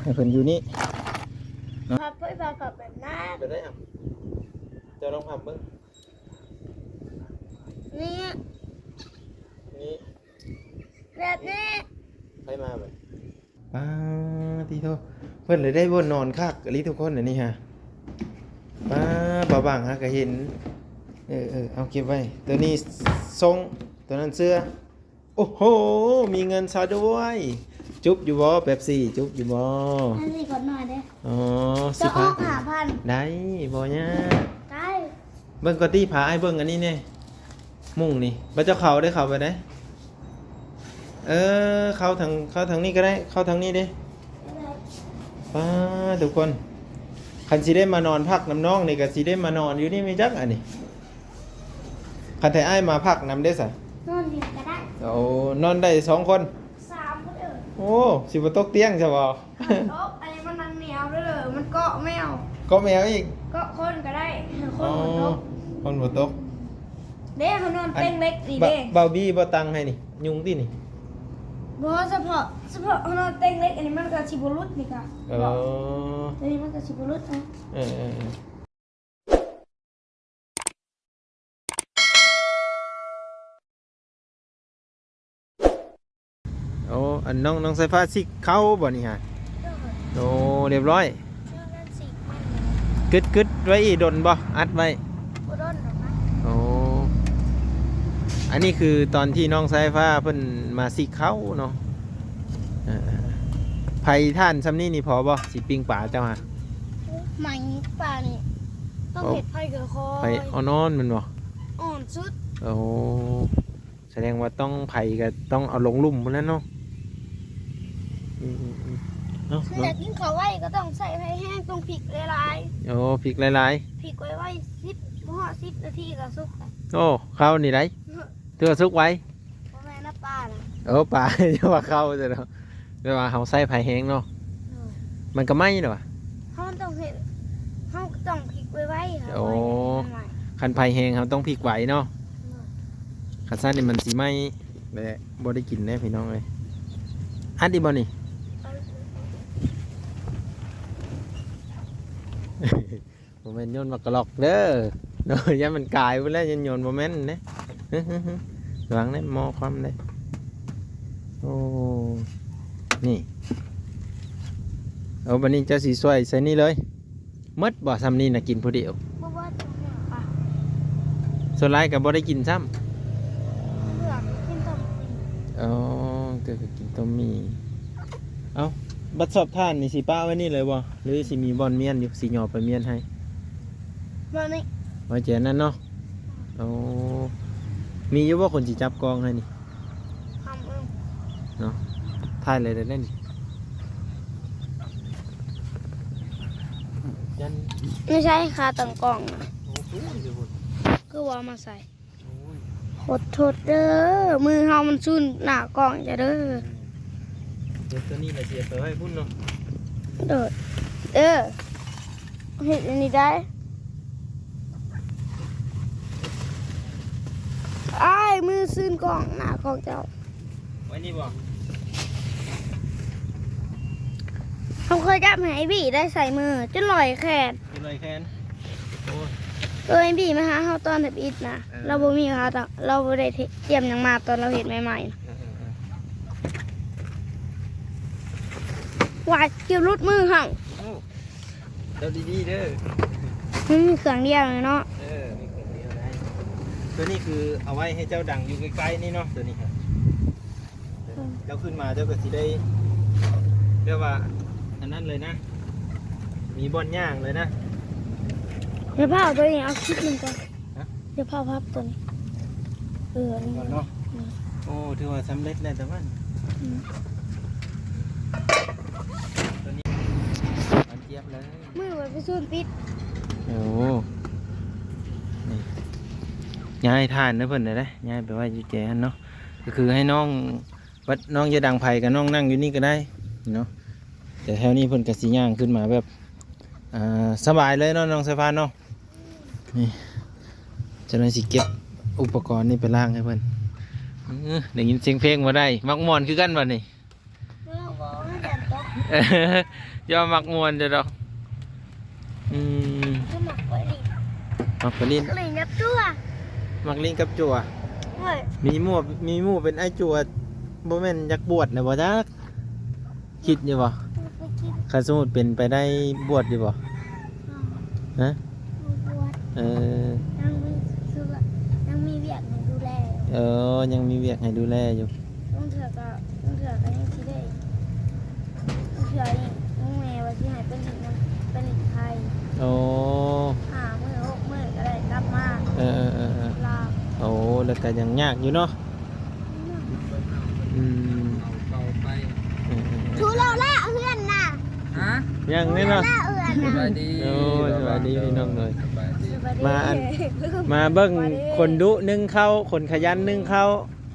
ໃຫ້ເພິ່ນຢູ່ນີ້ເນາະ. ພັບເພິ່ນ ພັບແບບນັ້ນ ແບບໃດອ່ະ? ເຈົ້າລອງພັບເບິ່ງ. ນີ້ ນີ້ ແບບນີ້ ໃຜມາບັດ? ປາຕິໂທ ເພິ່ນເລີຍໄດ້ບ່ອນນອນຄັກອີ່ຫຼີທຸກຄົນ ອັນນີ້ຫາ. ປາ ບ່າວບັງຫາກະເຫັນ. ເອີໆ ເອົາເກັບໄວ້. ໂຕນີ້ຊົງ ໂຕນັ້ນເສື້ອ. ໂອ້ໂຫ ມີເງິນຊະດ້ວຍ. ຈຸບຢູ່ບໍ່ ເປັບຊີ ຈຸບຢູ່ບໍ່? ອັນນີ້ກ່ອນໜ້ອຍເດ້. ອໍ ເຈົ້າອອກຫ້າພັນ ໄດ້ ບໍ່ຍາກ. ໄດ້ ເບິ່ງກ່ອນຕິ ພາອ້າຍເບິ່ງອັນນີ້ແດ່ ມຸ້ງນີ້. ບໍ່ ເຈົ້າເຂົ້າໄດ້ ເຂົ້າໄປໄດ້. ເອີ ເຂົ້າທາງ ເຂົ້າທາງນີ້ກໍໄດ້ ເຂົ້າທາງນີ້ເດ້. ໄດ້ ປາ ທຸກຄົນ ຄັນຊິໄດ້ມານອນພັກນຳນ້ອງນີ້ ກໍຊິໄດ້ມານອນຢູ່ນີ້ແມ່ນຈັກອັນນີ້. ຄັນໃຫ້ອ້າຍມາພັກນຳເດ້ສະ? ນອນຢູ່ນີ້ກໍໄດ້. ໂອ້ ນອນໄດ້ສອງຄົນ ສາມຄົນເອີ. ໂອ້ ຊິບໍ່ຕົກຕຽງຊະບໍ່? ຕົກ ອັນນີ້ມັນໜັງໜຽວເດີ ມັນເກາະແມວ ເກາະແມວອີກ ເກາະຄົນກໍໄດ້. ຄົນບໍ່ຕົກ ຄົນບໍ່ຕົກເດ້. ເຮົານອນເຕັງເຫຼັກນີ້ເດ້. ບ່າວບີບໍ່ຕັ້ງໃຫ້ນີ້ ຍຸງຕິນີ້? ບໍ່ ສະເພາະ ສະເພາະເຮົານອນເຕັງເຫຼັກ ອັນນີ້ມັນກໍຊິບໍ່ຫຼຸດນີ້ກະ. ເອີ ໂຕນີ້ມັນກໍຊິບໍ່ຫຼຸດນະ. ເອີໆ. ໂອ້ ອັນນ້ອງ ນ້ອງສາຍຟ້າຊິກເຂົ້າບໍ່ນີ້ຫາ? ໂດຍ ໂອ້ ລຽບຮ້ອຍ. ເຈົ້ານັ້ນຊິກມັນ ກຶດໆໄວ້ອີກດົນບໍ່? ອັດໄວ້ ບໍ່ດົນດອກນະ. ໂອ້ ອັນນີ້ຄືຕອນທີ່ນ້ອງສາຍຟ້າເພິ່ນມາຊິກເຂົ້າເນາະ. ເອີ ໄຟຖ່ານຊ່ຳນີ້ນີ້ພໍບໍ່ ຊິປີ້ງປາເຈົ້າຫາ? ໄໝປານີ້ຕ້ອງເຮັດໄຟຄ່ອຍໆ ໄຟອ່ອນໆແມ່ນບໍ່? ອ່ອນສຸດ. ໂອ້ ສະແດງວ່າຕ້ອງ ໄຟກໍຕ້ອງເອົາລົງລຸ່ມພຸ້ນແຫຼະເນາະ. ອືມໆໆ ເນາະ ຄັນຢາກກິນເຂົ້າໄວກໍຕ້ອງໃຊ້ໄຟແຮງ ຕ້ອງພິກຫຼາຍໆ. ໂອ້ ພິກຫຼາຍໆ ພິກໄວໆ ສິບ ບໍ່ຮອດສິບນາທີກໍສຸກ. ໂອ້ ເຂົ້ານີ້ໄດ ເອີ ຖືວ່າສຸກໄວ. ບໍ່ແມ່ນນະ ປານະ. ເອີ ປາ ຢ່າວ່າເຂົ້າຊະເນາະ. ແຕ່ວ່າເຮົາໃຊ້ໄຟແຮງເນາະ. ໂດຍ ມັນກໍໄໝ້ແລ້ວຫວາ? ເຮົາຕ້ອງເຮັດ ເຮົາຕ້ອງພິກໄວໆ. ໂອ້ ຄັນໄຟແຮງເຮົາຕ້ອງພິກໄວເນາະ. ໂດຍ ຄັນຊັ້ນນີ້ມັນຊິໄໝ້ ແລະ ບໍ່ໄດ້ກິນແນ່ພີ່ນ້ອງເອີຍ. ອັດອີກບໍ່ນີ້? ບໍ່ແມ່ນໂຍນໝາກກະລັອກເດີ ໂດຍ ຢ້ານມັນກາຍພຸ້ນແຫຼະ ຢ້ານໂຍນບໍ່ແມ່ນເດ້. ລະວັງເດ້ ໝໍ້ຄວ່ຳເດ້. ໂອ້ ນີ້ ເອົາ ບັດນີ້ເຈົ້າຊິຊ່ວຍໃສ່ນີ້ເລີຍ. ໝົດບໍ່ ຊ່ຳນີ້ນະ ກິນຜູ້ດຽວ? ບໍ່ໝົດ. ສ່ວນຫຼາຍກໍບໍ່ໄດ້ກິນຊ້ຳ. ເລືອກກິນຕົ້ມໝີ່. ອໍ ເລືອກກິນຕົ້ມໝີ່. ເອົ້າ ບັດສອບຖ່ານນີ້ຊິປະໄວ້ນີ້ເລີຍບໍ່ ຫຼືຊິມີບ່ອນມ້ຽນຢູ່ ຊິຍໍໄປມ້ຽນໃຫ້? ບ່ອນນີ້ ໄວ້ແຈນັ້ນເນາະ. ໂອ້ ມີຢູ່ບໍ່ຄົນຊິຈັບກ້ອງໃຫ້ນີ້? ທຳເອົາເນາະ. ຖ່າຍເລີຍໄດ້ນີ້. ຍັນ ນີ້ໃຊ້ຂາຕັ້ງກ້ອງນະ. ໂອ້ ຄືວ່າເອົາມາໃສ່. ໂອ້ຍ ຂໍໂທດເດີ ມືເຮົາມັນຊຸນໜ້າກ້ອງຈະເດີ. ເອີ ເຮັດຕົວນີ້ລະເສຍໄປໄວ້ພຸ້ນເນາະ. ໂດຍ ເອີ ເຮັດອັນນີ້ໄດ້. ອ້າຍ ມືຊຸນກ້ອງໜ້າກ້ອງເຈົ້າ. ໄວ້ນີ້ບໍ່? ເຮົາເຄີຍຈັບໃຫ້ໄອ້ບີໄດ້ໃສ່ມື ຈົນລອຍແຂນ. ເປັນລອຍແຂນ. ໂອ້ຍ ເອີ ໄອ້ບີມາຫາເຮົາຕອນທຳອິດນະ. ເອີ ລາວບໍ່ມີຂາດອກ ລາວບໍ່ໄດ້ຕຽມຫຍັງມາຕອນລາວເຮັດໃໝ່ໆນະ. ເອີໆໆ ວ້າຍ ເກືອບຫຼຸດມືເຮົາ. ໂອ້ ເຈົ້າດີໆເດີ. ມັນມີເຄື່ອງດຽວເນາະ. ເອີ ມີເຄື່ອງດຽວໄດ້. ຕົວນີ້ຄືເອົາໄວ້ໃຫ້ເຈົ້າດັງຢູ່ໃກ້ໆນີ້ເນາະ ຕົວນີ້ຫັ້ນ. ເຈົ້າຂຶ້ນມາເຈົ້າກໍຊິໄດ້ແບບວ່າອັນນັ້ນເລີຍນະ ມີບ່ອນຍ່າງເລີຍນະ. ຢ່າພາວຕົວນີ້ ເອົາຄລິບມັນກ່ອນ. ຮະ? ຢ່າພາວພັບຕົວນີ້. ເອີ ອັນນີ້ກ່ອນເນາະ. ອືມ ໂອ້ ຖືວ່າສຳເລັດແລ້ວຕະວັນ. ອືມ ຕົວນີ້ຫວານຈຽບເລີຍ. ມືໄວ້ໄປສູນປິດ. ໂອ້ ນີ້ ຍ້າຍຖ່ານເດີເພິ່ນເດ້ ຍ້າຍໄປໄວ້ຢູ່ແຈຫັ້ນເນາະ. ກໍຄືໃຫ້ນ້ອງ ບັດນ້ອງຈະດັງໄຟກໍນ້ອງນັ່ງຢູ່ນີ້ກໍໄດ້ເນາະ. ແຕ່ແຖວນີ້ເພິ່ນກໍຊິຍ່າງຂຶ້ນມາແບບ ອ່າ ສະບາຍເລີຍເນາະ ນ້ອງສາຍຟ້າເນາະ. ນີ້ ຈະໄດ້ຊິເກັບອຸປະກອນນີ້ໄປລ້າງໃຫ້ເພິ່ນ. ເອີ ໄດ້ຍິນສຽງເພງບໍ່ໄດ້ ມັກມ່ວນຄືກັນບັດນີ້. ບໍ່ ບໍ່ ມັນຢ້ານຕົກ. ຢ່າມັກມ່ວນເຈົ້າດອກ. ອືມ ຄືມັກໄປຫຼິ້ນ ມັກໄປຫຼິ້ນ ຫຼິ້ນກັບຈົວ ມັກຫຼິ້ນກັບຈົວ. ໂອ້ຍ ມີໝູ່ ມີໝູ່ເປັນອ້າຍຈົວ ບໍ່ແມ່ນຢາກບວດແລ້ວບໍ່ຈັກ? ຄິດຢູ່ບໍ່? ບໍ່ຄິດ. ຄັນສົມມຸດເປັນໄປໄດ້ ບວດຢູ່ບໍ່? ຮະ? ບໍ່ບວດ. ເອີ ຍັງມີ ຄືວ່າຍັງມີວຽກໃຫ້ດູແລ. ເອີ ຍັງມີວຽກໃຫ້ດູແລຢູ່. ບາງເທື່ອກໍ ບາງເທື່ອກໍຍັງຊິໄດ້ ບາງເທື່ອນີ້ ແມ່ວ່າຊິໃຫ້ໄປຫຼິ້ນນຳ ໄປຫຼິ້ນໄທ. ໂອ້ ຫ້າມື້ຫົກມື້ກໍໄດ້ກັບມາ. ເອີໆໆໆ ລາວ. ໂອ້ ແລ້ວກໍຍັງຍາກຢູ່ເນາະ. ອືມ ເອົາເຂົ້າໄປ ເອີໆໆ ຖືແລ້ວລະເຮືອນນະ. ຮະ? ຍັງນີ້ເນາະ. ເຮືອນນະ ສະບາຍດີ. ໂອ້ຍ ສະບາຍດີພີ່ນ້ອງເອີຍ. ສະບາຍດີ ສະບາຍດີ. ມາອັນ ມາເບິ່ງ ສະບາຍດີ. ຄົນດຸໜຶ້ງເຂົ້າ ຄົນຂະຫຍັນໜຶ້ງເຂົ້າ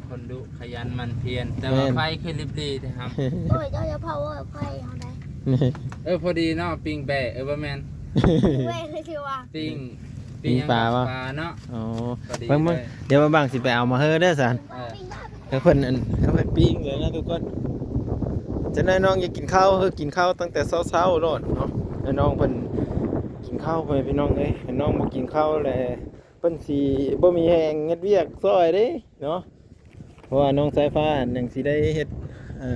ຄົນດຸຂະຫຍັນໝັ່ນພຽນ ແຕ່ວ່າ ແມ່ນ ໄຟຄືລິບຫຼີແທ້ຫຳ. ໂອ້ຍ ເຈົ້າຢ່າເຜົາໄຟເຮົາໄດ໋. ເອີ ພໍດີເນາະ ປີ້ງແບ້ ເອີ ບໍ່ແມ່ນ ປີ້ງແບ້ຄືວ່າ ປີ້ງ ປີ້ງປາຫວະ? ປາເນາະ. ອໍ ພໍດີ ເບິ່ງໆ ເລີຍ. ດຽວບ່າວບັງຊິໄປເອົາມາເຮີເດີຊັ້ນ. ເອີ ໃຫ້ເພິ່ນອັນ ໃຫ້ເພິ່ນປີ້ງເລີຍນະທຸກຄົນ. ຈັກໜ້ອຍນ້ອງຢາກກິນເຂົ້າ ເຮີກິນເຂົ້າຕັ້ງແຕ່ເຊົ້າໆໂລດເນາະ. ໃຫ້ນ້ອງເພິ່ນກິນເຂົ້າ ພໍ່ແມ່ພີ່ນ້ອງເອີຍ. ໃຫ້ນ້ອງບໍ່ກິນເຂົ້າແລ້ວ ເພິ່ນຊິບໍ່ມີແຮງເຮັດວຽກຊ່ອຍເດ້ເນາະ. ເພາະວ່ານ້ອງສາຍຟ້າຍັງຊິໄດ້ເຮັດ ເອີ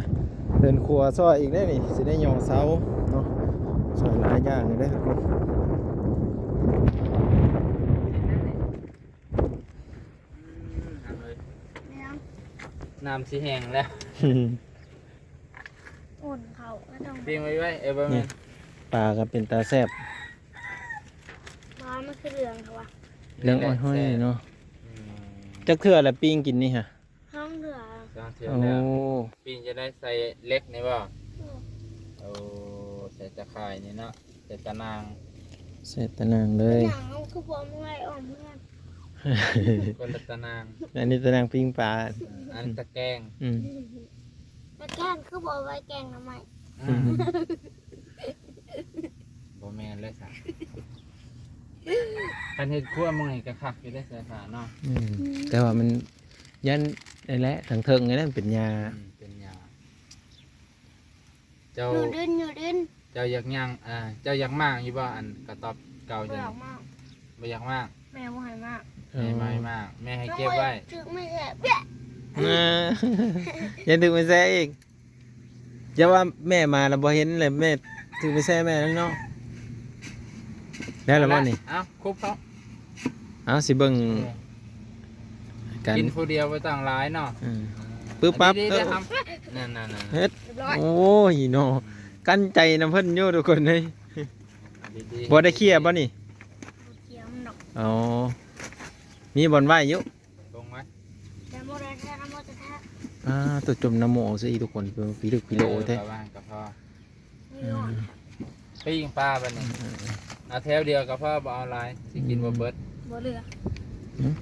ເຮືອນຄົວຊ່ອຍອີກເດ້ນີ້ ຊິໄດ້ຍໍເສົາເນາະ ຊ່ອຍຫຼາຍຢ່າງຢູ່ເດ້ທຸກຄົນ. ນ້ຳຊິແຫ້ງແລ້ວ ອຸ່ນເຂົ້າກໍຕ້ອງ ປີ້ງໄວໆ ເອີ ບໍ່ແມ່ນ ນີ້ ປາກໍເປັນຕາແຊບ. ປາມັນຄືເຫຼືອງເທາະວະ ເຫຼືອງອ້ອຍຫ້ອຍເນາະ. ອືມ ຈັກເທື່ອລະປີ້ງກິນນີ້ຫະ? ສອງເທື່ອ ສອງເທື່ອແລ້ວ. ໂອ້ ປີ້ງຈະໄດ້ໃສ່ເຫຼັກນີ້ບໍ່? ອືມ ໂອ້ ໃສ່ຕາຂ່າຍນີ້ເນາະ ໃສ່ຕາໜ່າງ ໃສ່ຕາໜ່າງເລີຍ. ຕາໜ່າງເຮົາຄືບໍ່ເອົາມາໄວ້ອ້ອມເຮືອນ ຄົນລະຕາໜ່າງ. ອັນນີ້ຕາໜ່າງປີ້ງປາ ອັນນີ້ຕາແກງ. ອືມ ຕາແກງຄືບໍ່ເອົາໄວ້ແກງໜໍ່ໄມ້. ອືມ ບໍ່ແມ່ນເລີຍຊະ ຄັນເຮັດຄົວໝ່ອງນີ້ກໍຄັກຢູ່ເດ້ສາຍຟ້າເນາະ. ອືມ ແຕ່ວ່າມັນຢ້ານນັ້ນແຫຼະ ທາງເທິງນັ້ນເປັນຫຍ້າ. ອືມ ເປັນຫຍ້າ. ເຈົ້າ ຢູ່ດິນ ຢູ່ດິນ. ເຈົ້າຢາກຍ່າງ ອ່າ ເຈົ້າຢາກມ້າງຢູ່ບໍ່? ອັນກະຕອບເກົ່າ. ບໍ່ຢາກມ້າງ ບໍ່ຢາກມ້າງ. ແມ່ບໍ່ໃຫ້ມ້າງ. ແມ່ບໍ່ໃຫ້ມ້າງ ເອີ ແມ່ໃຫ້ເກັບໄວ້. ຖືກໄມ້ແຊະ ເອີ ຢ່າຖືກໄມ້ແຊະອີກ. ຢ່າວ່າແມ່ມາແລ້ວບໍ່ເຫັນແລ້ວ ແມ່ຖືກໄປແຊະແມ່ແລ້ວເນາະ. ໄດ້ແລ້ວບໍ່ນີ້? ເອົ້າ ຄຸບເຂົາ ເອົາ ຊິເບິ່ງ ເອີ ກັນ ກິນຜູ້ດຽວບໍ່ຕ້ອງຫຼາຍເນາະ. ເອີ ປຶບປັບ ອັນນີ້ເດ້ ເອີ ທຳ ນັ້ນໆໆ ເຮັດ ຮຽບຮ້ອຍ. ໂອ້ຍເນາະ ກັນໃຈນຳເພິ່ນຢູ່ທຸກຄົນເອີຍ. ດີໆ ບໍ່ໄດ້ເຄຍບໍ່ນີ້? ບໍ່ເຄຍມັນດອກ. ອໍ ມີບ່ອນໄວ້ຢູ່. ລົງໄວ້ ແຕ່ບໍ່ໄດ້ແທ້ນະ ບໍ່ຈະແທ້. ອ່າ ຕົວຈົມນະໂມຊະອີກທຸກຄົນ ພິລຶກພິໂລແທ້. ເອີ ປະມານກໍພໍ. ອືມ ປີ້ງປາບັດນີ້ ເອີໆໆ ເອົາແຖວດຽວກໍພໍ ບໍ່ເອົາຫຼາຍ ຊິກິນບໍ່ເບິດ. ອືມ ບໍ່ເຫຼືອ. ຫືມ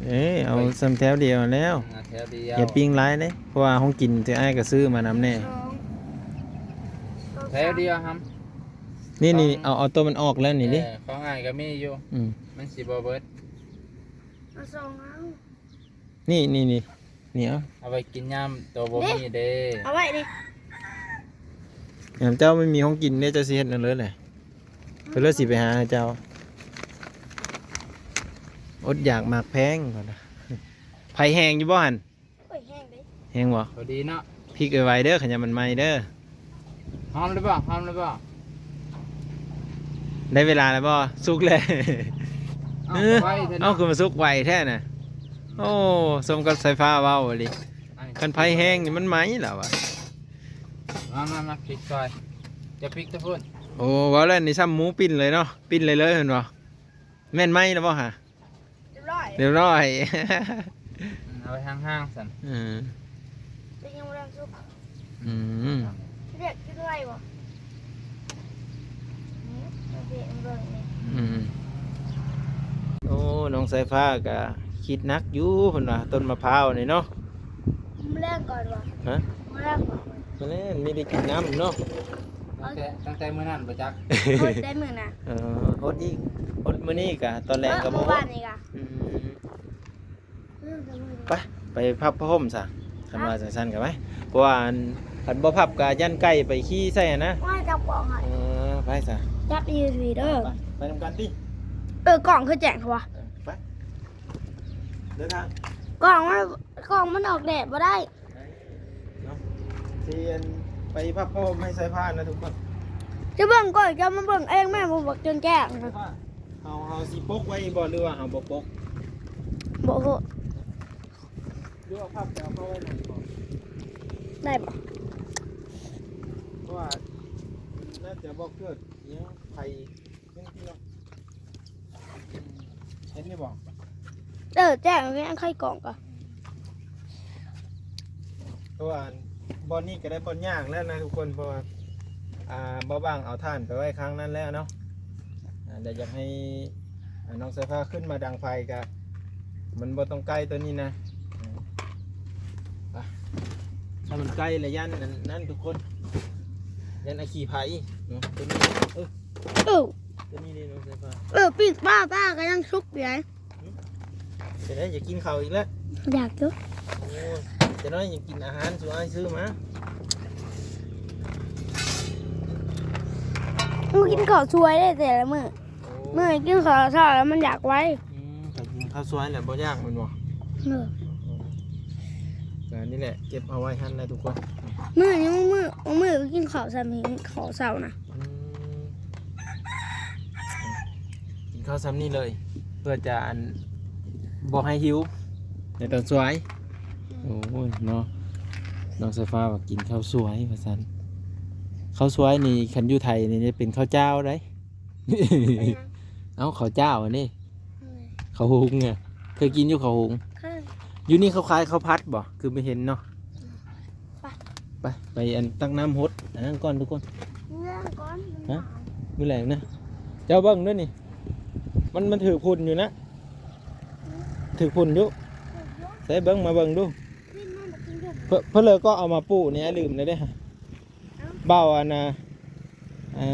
ເອີ ເອົາ ເອີຍ ສ່ຳແຖວດຽວແລ້ວ. ອືມ ເອົາແຖວດຽວ ຢ່າປີ້ງຫຼາຍເດ້ ເພາະວ່າຂອງກິນເຈົ້າອ້າຍກໍຊື້ມານຳແດ່. ສອງ ສອງ ແຖວດຽວຫຳ. ນີ້ໆ ສອງ ເອົາ ເອົາຕົວມັນອອກແລ້ວນີ້ເດ້. ເອີ ຂອງອ້າຍກໍມີຢູ່. ອືມ ມັນຊິບໍ່ເບິດ. ເອົາສອງເອົາ. ນີ້ ນີ້ ນີ້ ນີ້ ເອົາ ເອົາໄວ້ກິນຍາມໂຕບໍ່ມີເດ້. ເອົາໄວ້ນີ້ ຍາມເຈົ້າບໍ່ມີຂອງກິນເດ້ ເຈົ້າຊິເຮັດແນວໃດແຫຼະ? ເພິ່ນເລີຍຊິໄປຫາໃຫ້ເຈົ້າ. ອົດຢາກໝາກແພງ ເພິ່ນວ່າ. ໄຟແຮງຢູ່ບໍ່ຫັ້ນ? ໂອ້ຍ ແຮງເດ້. ແຮງບໍ່? ພໍດີເນາະ. ພິກໄວໆເດີ ຄັນຍາມມັນໄໝ້ເດີ. ຫອມແລ້ວບໍ່? ຫອມແລ້ວບໍ່? ໄດ້ເວລາແລ້ວບໍ່? ສຸກແລ້ວ. ເອົ້າ ເອີ ໄວແທ້ເນາະ. ເອົ້າ ຄືມາສຸກໄວແທ້ນະ. ໂອ້ ສົມກັບສາຍຟ້າເວົ້າອີ່ຫຼີ. ອັນ ຄັນໄຟແຮງນີ້ມັນໄໝ້ແລ້ວວ່າ. ມາ ມາ ມາ ພິກຊ່ອຍ. ຈະພິກແຕ່ພຸ້ນ. ໂອ້ ເວົ້າແລ້ວນີ້ຊ້ຳໝູປິ່ນເລີຍເນາະ. ປິ່ນເລີຍເລີຍແມ່ນບໍ່? ແມ່ນໄໝ້ແລ້ວບໍ່ຫະ? ຮຽບຮ້ອຍ ຮຽບຮ້ອຍ. ອືມ ເອົາໄວ້ຫ່າງໆຊັ້ນ. ເອີ ແຕ່ຍັງບໍ່ທັນສຸກ. ອືມ ເດັກກິນໄວບໍ່? ອືມ ເອົາເດັກເບິ່ງນີ້. ອືມ ໂອ້ ນ້ອງສາຍຟ້າກະຄິດໜັກຢູ່ ເພິ່ນວ່າ ຕົ້ນມະພ້າວນີ້ເນາະ. ມື້ແລງກ່ອນຫວາ? ຮະ? ມື້ແລງກ່ອນ. ມື້ແລງມີໄດ້ກິນນ້ຳເນາະ. ຕັ້ງແຕ່ ຕັ້ງແຕ່ມື້ນັ້ນບໍ່ຈັກ. ຫົດໄດ້ມື້ນະ. ເອີ ຫົດອີກ ຫົດມື້ນີ້ກະ ຕອນແລງກະບໍ່ຫົດ. ເອີ ມື້ວານນີ້ກະ. ອືມ ອືມ ໄປ ໄປພັບຜ້າຫົ່ມຊະ ຄັນວ່າຈັ່ງຊັ້ນກະໄປ. ເພາະວ່າອັນ ຄັນບໍ່ພັບກະຢ້ານໄກ່ໄປຂີ້ໃສ່ຫັ້ນນະ. ວ່າຈັບກ້ອງໃຫ້ ເອີ ໄປຊະ ຈັບອີ່ຫຼີເດີ. ໄປ ໄປນຳກັນຕິ. ເອີ ກ້ອງຄືແຈ້ງເທາະວະ. ເອີ ໄປ ເດີນທາງ. ກ້ອງມັນ ກ້ອງມັນອອກແດດບໍ່ໄດ້. ເນາະ ຊິອັນ ໄປພັບຜ້າຫົ່ມໃຫ້ສາຍຟ້ານະທຸກຄົນ. ຈະເບິ່ງກ້ອງ ເຈົ້າມາເບິ່ງເອງແມ່ ບໍ່ບອກຈົນແຈ້ງ. ສາຍຟ້າ ເຮົາ ເຮົາຊິປົກໄວ້ບໍ່ ຫຼືວ່າເຮົາບໍ່ປົກ? ບໍ່ຮູ້ ຫຼືວ່າພັບໄປເອົາຜ້າຫົ່ມໃໝ່ບໍ່? ໄດ້ບໍ່? ເພາະວ່າໜ້າຈະບໍ່ເກີດຫຍັງໄພ ເຫັນຢູ່ບໍ່? ເອີ ແຈ້ງແມ່ນໄຂ່ກອງກະ ເພາະວ່າບ່ອນນີ້ກະໄດ້ບ່ອນຍ່າງແລ້ວນະທຸກຄົນ ເພາະວ່າ ອ່າ ບ່າວບາງເອົາຖ່ານໄປໄວ້ຂ້າງນັ້ນແລ້ວເນາະ. ອ່າ ແລະຢາກໃຫ້ ອ່າ ນ້ອງສາຍຟ້າຂຶ້ນມາດັງໄຟກະ ມັນບໍ່ຕ້ອງໃກ້ໂຕນີ້ນະ. ອ່າ ໄປ ຖ້າມັນໃກ້ລະຢ້ານອັນນັ້ນທຸກຄົນ ຢ້ານອັກຄີໄພເນາະ ໂຕນີ້. ເອີ ເອີ ໂຕນີ້ນີ້ນ້ອງສາຍຟ້າ. ເອີ ປີ້ງປາ ປາກະຍັງສຸກຢູ່ໃດ. ເປັນໄດ ຢາກກິນເຂົ້າອີກແລ້ວ? ຢາກຢູ່. ໂອ້ຍ ຈັກໜ້ອຍຍັງກິນອາຫານ ສູ່ອ້າຍຊື້ມາ. ມື້ກິນເຂົ້າສວຍເດ້ແຕ່ລະມື້. ໂອ້ ມື້ກິນເຂົ້າເຊົ້າແລ້ວມັນຢາກໄວ. ອືມ ຖ້າກິນເຂົ້າສວຍແລ້ວບໍ່ຢາກແມ່ນບໍ່? ເອີ ກະນີ້ແຫຼະ ເກັບເອົາໄວ້ຫັ້ນແຫຼະທຸກຄົນ. ມື້ນີ້ ມື້ ມື້ກິນເຂົ້າສ່ຳນີ້ ເຂົ້າເຊົ້ານະ. ອືມ ກິນເຂົ້າສ່ຳນີ້ເລີຍ ເພື່ອຈະອັນ ບໍ່ໃຫ້ຫິວໃນຕອນສວຍ. ໂອ້ຍເນາະ ນ້ອງສາຍຟ້າວ່າກິນເຂົ້າສວຍວ່າຊັ້ນ. ເຂົ້າສວຍນີ້ຄັນຢູ່ໄທນີ້ເປັນເຂົ້າຈ້າວໃດ. ເປັນຫຍັງ? ເອົ້າ ເຂົ້າຈ້າວອັນນີ້. ເອີ ເຂົ້າຫຸງນະ ເຄີຍກິນຢູ່ເຂົ້າຫຸງ? ເຄີຍ. ຢູ່ນີ້ເຂົາຂາຍເຂົ້າຜັດບໍ່? ຄືບໍ່ເຫັນເນາະ. ໄປ ໄປ ໄປອັນຕັກນ້ຳຫົດອັນນັ້ນກ່ອນທຸກຄົນ. ເມືອກ່ອນ ຮະ? ມື້ແລງນະ ເຈົ້າເບິ່ງເດີນີ້ ມັນ ມັນຖືກຝຸ່ນຢູ່ນະ. ຖືກຝຸ່ນຢູ່. ໃສເບິ່ງ ມາເບິ່ງດູ. ເພິ່ນ ເພິ່ນເລີຍກໍເອົາມາປູນີ້ ລືມແລ້ວເດ້. ເບົາອັນນ່າ ເອີ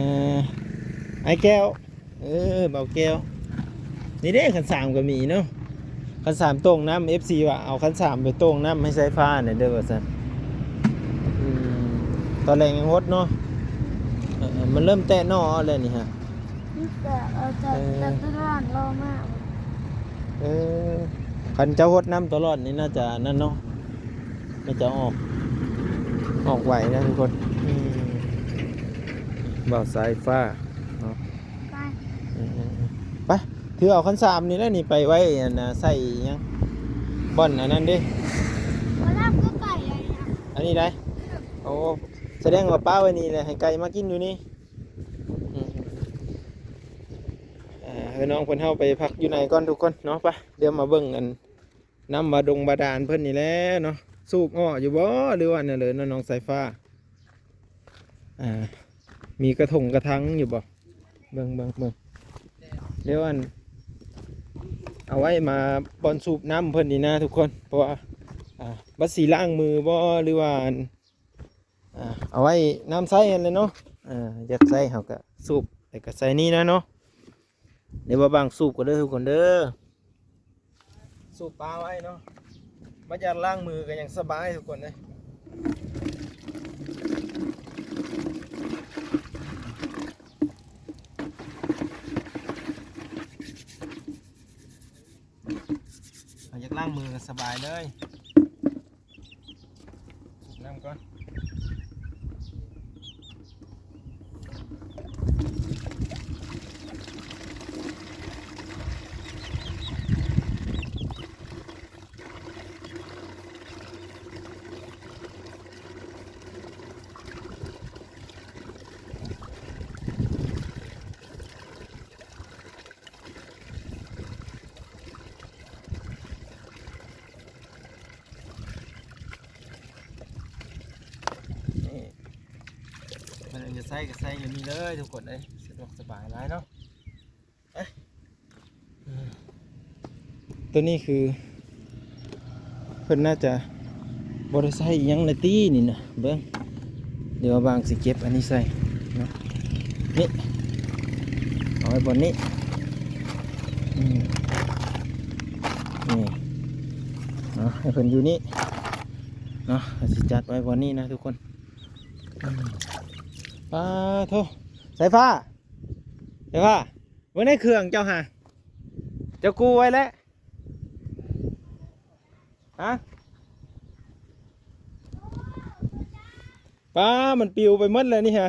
ອ້າຍແກ້ວ ເອີ ເບົາແກ້ວ. ນີ້ເດ້ ຄັນສາມກໍມີເນາະ ຄັນສາມໂຕ່ງນ້ຳ. ເອັຟຊີວ່າເອົາຄັນສາມໄປໂຕ່ງນ້ຳໃຫ້ສາຍຟ້າແດ່ເດີວ່າຊັ້ນ. ອືມ ຕອນແລງຍັງຫົດເນາະ. ເອີ ມັນເລີ່ມແຕະໜໍ່ແລ້ວນີ້ຮະ. ແຕ່ ເອີ ແຕ່ ເອີ ແຕ່ຕະຫຼາດລໍມາ. ເອີ ຄັນເຈົ້າຫົດນ້ຳຕະຫຼອດນີ້ໜ້າຈະນັ້ນເນາະ. ມັນຈະອອກ ອອກໄວນະທຸກຄົນ. ອືມ ບ່າວສາຍຟ້າເນາະ. ໄປ ອືມໆ ໄປ ຖືເອົາຄັນສາມນີ້ແຫຼະນີ້ ໄປໄວ້ອັນນ່າ ໃສ່ຫຍັງ ບ່ອນອັນນັ້ນເດ້. ອັນນີ້ໄດ໋. ໂອ້ ສະແດງວ່າປະໄວ້ນີ້ແຫຼະ ໃຫ້ໄກ່ມາກິນຢູ່ນີ້. ອືມ ເອີ ໃຫ້ນ້ອງເພິ່ນເຮົາໄປພັກຢູ່ໃນກ່ອນທຸກຄົນເນາະ. ໄປ ດຽວມາເບິ່ງອັນ ນ້ຳບາດົງບາດານເພິ່ນນີ້ແຫຼະເນາະ. ສູບເອາະຢູ່ບໍ່ ຫຼືວ່າແນວໃດເນາະ ນ້ອງສາຍຟ້າ? ອ່າ ມີກະທົງກະທັງຢູ່ບໍ່? ເບິ່ງ ເບິ່ງ ເບິ່ງ ດຽວອັນ ເອົາໄວ້ມາບ່ອນສູບນ້ຳເພິ່ນນີ້ນະທຸກຄົນ. ເພາະວ່າ ອ່າ ບັດຊິລ້າງມືບໍ່ ຫຼືວ່າອັນ ອ່າ ເອົາໄວ້ນ້ຳໃຊ້ຫັ້ນແຫຼະເນາະ. ອ່າ ຢາກໃຊ້ເຮົາກະສູບ ແລ້ວກະໃສ່ນີ້ນະເນາະ. ດຽວບ່າວບາງສູບກ່ອນເດີທຸກຄົນເດີ. ສູບປາໄວ້ເນາະ ມາຢາກລ້າງມືກໍຍັງສະບາຍທຸກຄົນເອີຍ. ເຮົາຢາກລ້າງມືກໍສະບາຍເລີຍ. ສູບນ້ຳກ່ອນ. ນີ້ ເພິ່ນຈະໃສ່ກໍໃສ່ຢູ່ນີ້ເລີຍທຸກຄົນເອີຍ ສະດວກສະບາຍຫຼາຍເນາະ. ເອີ ໂຕນີ້ຄືເພິ່ນໜ້າຈະບໍ່ໄດ້ໃຊ້ອີ່ຫຍັງແລ້ວຕິນີ້ນະ ເບິ່ງ. ດຽວບ່າວບາງຊິເກັບອັນນີ້ໃສ່ເນາະ ນີ້ ເອົາໄວ້ບ່ອນນີ້. ອືມ ນີ້ເນາະ ໃຫ້ເພິ່ນຢູ່ນີ້ເນາະ ເຮົາຊິຈັດໄວ້ບ່ອນນີ້ນະທຸກຄົນ. ປາໂທ້ ສາຍຟ້າ ສາຍຟ້າ ເບິ່ງໃນເຄື່ອງເຈົ້າຫາ ເຈົ້າກູ້ໄວ້ແລ້ວ ຮະ ປາ ມັນປິວໄປໝົດແລ້ວນີ້ຫາ.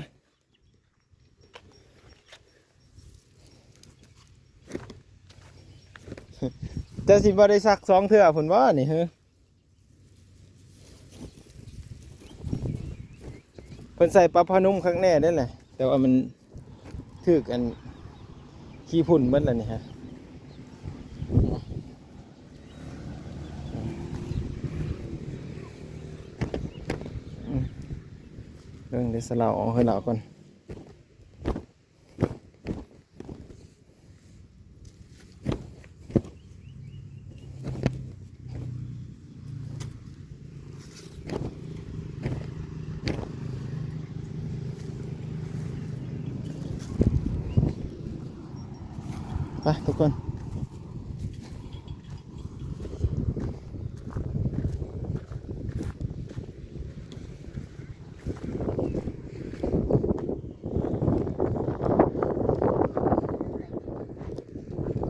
ເຈົ້າຊິບໍ່ໄດ້ຊັກສອງເທື່ອພຸ້ນບໍ່ນີ້ ເຮີ ເພິ່ນໃສ່ປັບຜ້ານຸ່ມຄັກແນ່ເດ້ແຫຼະ ແຕ່ວ່າມັນຖືກອັນ ຂີ້ຝຸ່ນໝົດແລ້ວນີ້ຮະ. ເບິ່ງເດ້ ສະເຫຼົາອອກໃຫ້ລາວກ່ອນ. ໄປທຸກຄົນ.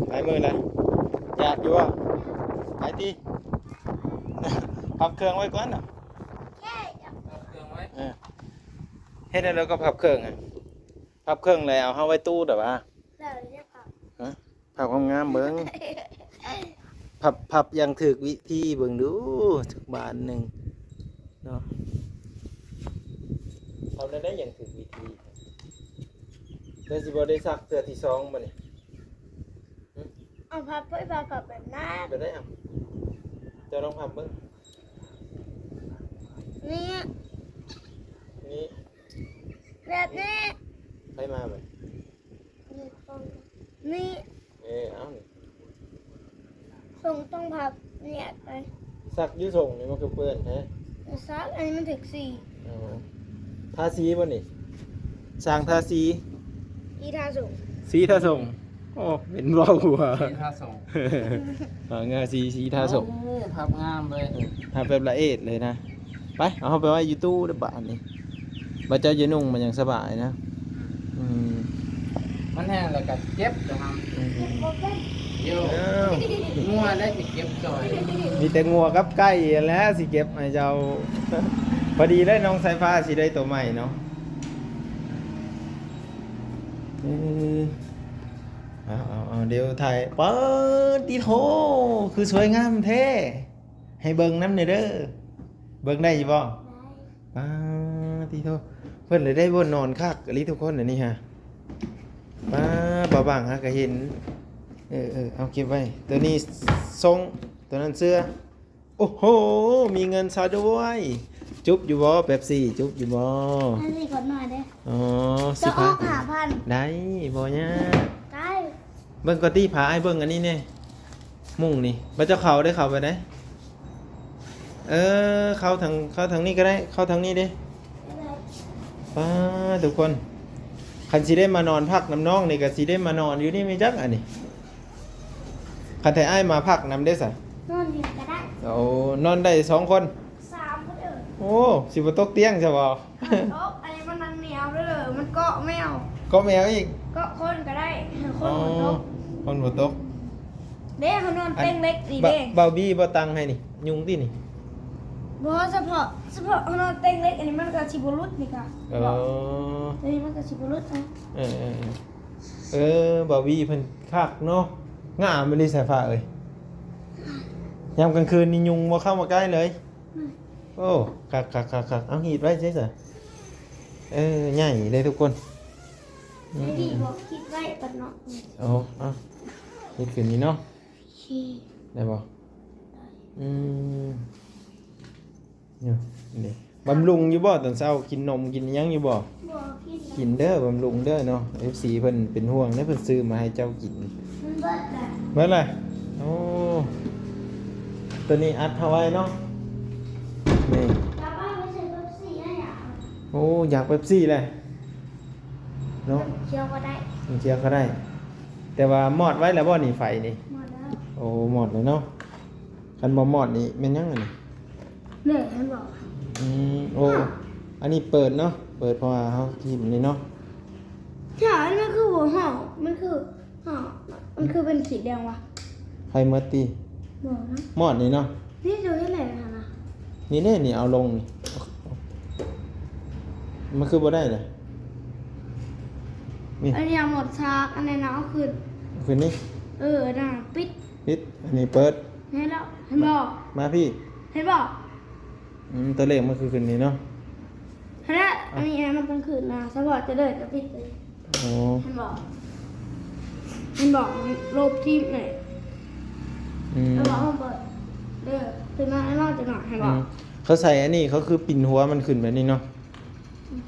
ຫຼາຍມື້ແລ້ວ ຢາກຢູ່ບໍ່? ໄປຕິ ພັບເຄື່ອງໄວ້ກ່ອນນະ ພັບເຄື່ອງໄວ້ ເອີ ເຮັດແນວໃດກໍພັບເຄື່ອງ ພັບເຄື່ອງແລ້ວເອົາເຮົາໄວ້ຕູ້ດອກຫວາ ແລ້ວເຮັດຫຍັງ? ຮະ? ພັບງາມໆເບິ່ງ ພັບ ພັບຢ່າງຖືກວິທີເບິ່ງດູ ຈັກບາດໜຶ່ງເນາະ ເອົາແນວໃດຢ່າງຖືກວິທີ ແຕ່ຊິບໍ່ໄດ້ຊັກເທື່ອທີສອງບໍ່ນີ້? ເອົາພັບໄຟຟ້າກັບແບບນັ້ນ ແບບໃດ? ເອົາ ເຈົ້າລອງພັບເບິ່ງ ນີ້ ນີ້ ແບບນີ້ ໃຜມາບັດ? ນີ້ ເອີ ເອົານີ້ ສົ່ງຕ້ອງພັບແຍກໄປ ຊັກຢູ່ສົ່ງນີ້ມັນຄືເປື້ອນແທ້ ຊັກ ອັນນີ້ມັນຖືກສີ ເອົາ ທາສີບໍ່ນີ້? ຊ່າງທາສີ ສີທາສົ່ງ ສີທາສົ່ງ ໂອ້ ເປັນເວົ້າວ່າ ສີທາສົ່ງ ຫາງາສີ ສີທາສົ່ງ ໂອ້ ພັບງາມເລີຍ ເອີ ພັບແບບລະອຽດເລີຍນະ. ໄປ ເອົາເຮົາໄປໄວ້ຢູ່ຕູ້ເດີ້ບາດນີ້ ບາດເຈົ້າຈະນຸ່ງມັນຍັງສະບາຍນະ ອືມ ມັນແຫ້ງແລ້ວກໍເຈັບຈະຫຳ ອືມ ຢູ່ ອ້າວ ງົວໄດ້ຊິເກັບຊ່ອຍ ມີແຕ່ງົວກັບໄກ່ຫັ້ນແຫຼະຊິເກັບໃຫ້ເຈົ້າ ພໍດີເລີຍ ນ້ອງສາຍຟ້າຊິໄດ້ໂຕໃໝ່ເນາະ ເອີ ເອົາໆໆ ດຽວຖ່າຍ ປາດຕິໂທ ຄືສວຍງາມແທ້ ໃຫ້ເບິ່ງນຳແດ່ເດີ ເບິ່ງໄດ້ຢູ່ບໍ່? ໄດ້ ປາດຕິໂທ ເພິ່ນລະໄດ້ບ່ອນນອນຄັກອີ່ຫຼີທຸກຄົນ ອັນນີ້ຫາ ປາດ ບ່າວບັງຫາກະເຫັນ ເອີໆ ເອົາເກັບໄວ້ ໂຕນີ້ສົ່ງ ໂຕນັ້ນເສື້ອ ໂອ້ໂຫ ມີເງິນຊະດ້ວຍ ຈຸບຢູ່ບໍ່ ເປັບຊີ ຈຸບຢູ່ບໍ່? ອັນນີ້ກ່ອນໜ້ອຍເດ້ ອໍ ຈະອອກຫ້າພັນ ສິບຫ້າ ໄດ້ ບໍ່ຍາກ ໄດ້ ເບິ່ງກ່ອນຕິ ພາອ້າຍເບິ່ງອັນນີ້ແດ່ ມຸ້ງນີ້ ບໍ່ເຈົ້າເຂົ້າໄດ້ ເຂົ້າໄປໄດ້ ເອີ ເຂົ້າທາງ ເຂົ້າທາງນີ້ກໍໄດ້ ເຂົ້າທາງນີ້ເດ້ ປາດ ທຸກຄົນ ຄັນຊິໄດ້ມານອນພັກນຳນ້ອງນີ້ ກໍຊິໄດ້ມານອນຢູ່ນີ້ແມ່ນຈັກ ອັນນີ້ ຄັນແທ້ອ້າຍມາພັກນຳເດ້ສະ ນອນຢູ່ກໍໄດ້ ໂອ້ ນອນໄດ້ສອງຄົນ ສາມຄົນເອີ ໂອ້ ຊິບໍ່ຕົກຕຽງຊະບໍ່? ມັນຕົກ ອັນນີ້ມັນໜຽວເດີ ມັນເກາະແມວ ເກາະແມວອີກ ເກາະຄົນກໍໄດ້ ຄົນບໍ່ຕົກ ອໍ ຄົນບໍ່ຕົກ ເດ້ ເຮົານອນເຕັງເຫຼັກນີ້ເດ້ ບ່າວບີບໍ່ຕັ້ງໃຫ້ນີ້ ຍຸງຕິນີ້ ບໍ່ ສະເພາະ ສະເພາະເຮົານອນເຕັງເຫຼັກ ອັນນີ້ມັນກໍຊິບໍ່ຫຼຸດນີ້ກະ ເອີ ອັນນີ້ມັນກໍຊິບໍ່ຫຼຸດນະ ເອີໆໆ ເອີ ບ່າວບີເພິ່ນຄັກເນາະ ງາມອີ່ຫຼີສາຍຟ້າເອີຍ ຍາມກາງຄືນນີ້ຍຸງບໍ່ເຂົ້າມາໃກ້ເລີຍ. ໂອ້ ຄັກໆໆໆ ເອົາ ຮີດໄວ້ໃສຊະ ເອີ ໃຫຍ່ເດ້ທຸກຄົນ ອືມ ດີບໍ່ ຄິດໄວ້ກ່ອນເນາະ ໂອ້ ເອົາ ຮີດຂຶ້ນນີ້ເນາະ ໂອເຄ ໄດ້ບໍ່? ໄດ້ ອືມ ນີ້ ບຳລຸງຢູ່ບໍ່ຕອນເຊົ້າ ກິນນົມກິນຫຍັງຢູ່ບໍ່? ບໍ່ ກິນແລ້ວ ກິນເດີ ບຳລຸງເດີເນາະ ເອັຟຊີເພິ່ນເປັນຫ່ວງເດີ ເພິ່ນຊື້ມາໃຫ້ເຈົ້າກິນ ມັນເບິດແລ້ວ ເບິດແລ້ວ ໂອ້ ໂຕນີ້ອັດເຮົາໄວ້ເນາະ ນີ້ ກະໄປຊື້ເປັບຊີໃຫ້ຢາກ ໂອ້ ຢາກເປັບຊີແຫຼະເນາະ ນ້ຳຂຽວກໍໄດ້ ນ້ຳຂຽວກໍໄດ້ ແຕ່ວ່າມອດໄວ້ແລ້ວບໍ່ນີ້ ໄຟນີ້? ມອດແລ້ວ ໂອ້ ມອດແລ້ວເນາະ ຄັນບໍ່ມອດນີ້ແມ່ນຫຍັງອັນນີ້? ແມ່ນບໍ່? ອືມ ໂອ້ ອັນນີ້ເປີດເນາະ ເປີດ ເພາະວ່າເຮົາຖິ້ມນີ້ເນາະ. ຖ້າອັນນີ້ມັນຄືບໍ່ຮ້ອງ ມັນຄື ອ້າວ ມັນຄືເປັນສີແດງວະ? ໄຟໝົດຕິ? ບໍ່ນະ ມອດນີ້ເນາະ. ນີ້ ໂຕນີ້ແຫຼະຫັ້ນນະ ນີ້ເດ້ ນີ້ເອົາລົງນີ້ ມັນຄືບໍ່ໄດ້ລະນີ້? ອັນນີ້ເອົາໝົດຊາກ ອັນນັ້ນເອົາຂຶ້ນ ເອົາຂຶ້ນນີ້. ເອີ ອັນນັ້ນປິດ ປິດ ອັນນີ້ເປີດ. ເຫັນແລ້ວ ເຫັນບໍ່? ມາພີ້ ເຫັນບໍ່? ອືມ ຕົວເລກມັນຄືຂຶ້ນນີ້ເນາະ. ຫັ້ນແຫຼະ ອັນນີ້ມັນຕ້ອງຂຶ້ນນະ ສະເພາະຈະເດີນກະປິດເລີຍ. ອໍ ເຫັນບໍ່? ເຫັນບໍ່? ມັນລົບທີມນີ້. ອືມ ແລ້ວບອກເຮົາເປີດເດີ ຂຶ້ນມາໃຫ້ເຮົາຈັກໜ້ອຍ ເຫັນບໍ່? ອືມ ເຂົາໃສ່ອັນນີ້ ເຂົາຄືປິ່ນຫົວມັນຂຶ້ນແບບນີ້ເນາະ. ອືມ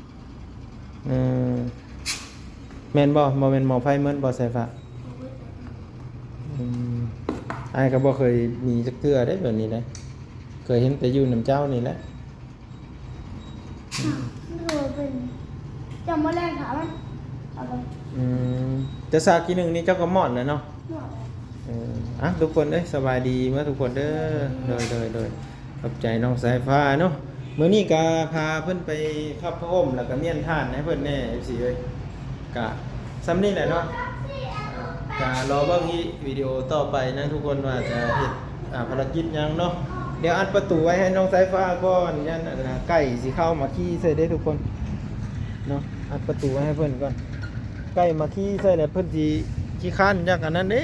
ເອີ ແມ່ນບໍ່? ບໍ່ແມ່ນໝໍ້ໄຟເໝິດບໍ່ ສາຍຟ້າ? ອືມ ອ້າຍກໍບໍ່ເຄີຍມີຈັກເທື່ອເດ້ແບບນີ້ເດ້ ເຄີຍເຫັນແຕ່ຢູ່ນຳເຈົ້ານີ້ແຫຼະ. ອ້າວ ມັນຄືວ່າເປັນ ຈຳບໍ່ແລງຂາມັນ ເອົາໄປ. ອືມ ຈະສາກທີໜຶ່ງນີ້ເຈົ້າກໍມອດແລ້ວເນາະ? ມອດແລ້ວ. ເອີ ອ່ະ ທຸກຄົນເອີຍ ສະບາຍດີເໝິດທຸກຄົນເດີ. ໂດຍ ໂດຍ ໂດຍ ຂອບໃຈນ້ອງສາຍຟ້າເນາະ. ມື້ນີ້ກໍພາເພິ່ນໄປພັບຜ້າຫົ່ມ ແລ້ວກໍມ້ຽນຖ່ານໃຫ້ເພິ່ນແດ່ ເອັຟຊີເອີຍ. ກະສ່ຳນີ້ແຫຼະເນາະ ກະລໍເບິ່ງອີກວິດີໂອຕໍ່ໄປນະທຸກຄົນ ວ່າຈະເຮັດ ອ່າ ພາລະກິດຫຍັງເນາະ. ດຽວອັດປະຕູໄວ້ໃຫ້ນ້ອງສາຍຟ້າກ່ອນ ຢ້ານ ອ່າ ໄກ່ຊິເຂົ້າມາຂີ້ໃສ່ເດ້ທຸກຄົນເນາະ. ອັດປະຕູໄວ້ໃຫ້ເພິ່ນກ່ອນ ໄກ່ມາຂີ້ໃສ່ແລ້ວເພິ່ນຊິຂີ້ຄ້ານຢາກອັນນັ້ນເດ້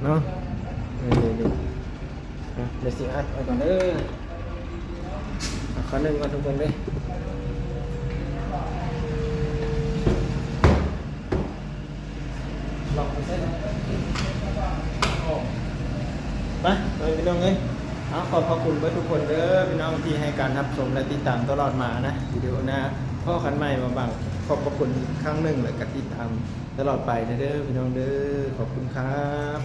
ເນາະ. ເອີ ອ່ະ ດຽວຊິອັດໄວ້ກ່ອນເດີ ເອົາ ຂໍໜຶ່ງກ່ອນທຸກຄົນເດີ ລັອກໄປໃສ່ ໄປ ພີ່ນ້ອງເອີຍ. ເອົາ ຂອບພະຄຸນເບິດທຸກຄົນເດີພີ່ນ້ອງ ທີ່ໃຫ້ການຮັບຊົມ ແລະ ຕິດຕາມຕະຫຼອດມານະ. ວິດີໂອໜ້າພໍ້ກັນໃໝ່ ມາບັງ ຂອບພະຄຸນອີກຄັ້ງໜຶ່ງ ແລະ ກະຕິດຕາມຕະຫຼອດໄປເດີພີ່ນ້ອງເດີ. ຂອບຄຸນຄັບ.